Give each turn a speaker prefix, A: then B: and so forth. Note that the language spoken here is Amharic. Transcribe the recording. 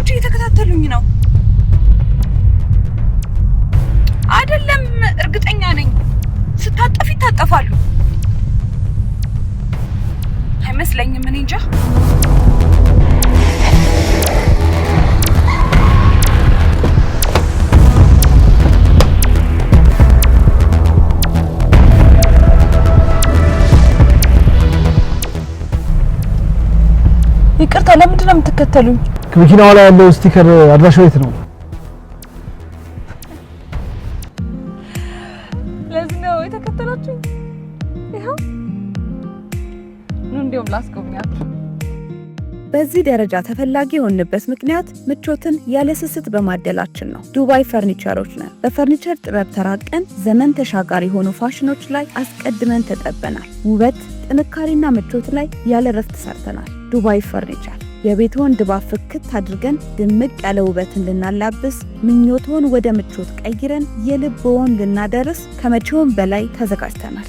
A: ሰዎች እየተከታተሉኝ ነው። አይደለም፣ እርግጠኛ ነኝ። ስታጠፍ ይታጠፋሉ። አይመስለኝም። እኔ እንጃ። ይቅርታ፣ ለምንድን ነው የምትከተሉኝ?
B: ከመኪናዋ ላይ ያለው sticker አድራሻው የት ነው?
A: ለዚህ ነው የተከተላችሁኝ? ይኸው ኑ፣ እንዲሁም ላስጎብኛችሁ።
C: በዚህ ደረጃ ተፈላጊ የሆንበት ምክንያት ምቾትን ያለ ስስት በማደላችን ነው። ዱባይ ፈርኒቸሮች ነን። በፈርኒቸር ጥበብ ተራቀን ዘመን ተሻጋሪ የሆኑ ፋሽኖች ላይ አስቀድመን ተጠበናል። ውበት፣ ጥንካሬና ምቾት ላይ ያለ ረፍት ሰርተናል። ዱባይ ፈርኒቸር የቤትዎን ድባብ ፍክት አድርገን ድምቅ ያለ ውበትን ልናላብስ፣ ምኞትዎን ወደ ምቾት ቀይረን የልብዎን ልናደርስ ከመቼውም በላይ ተዘጋጅተናል።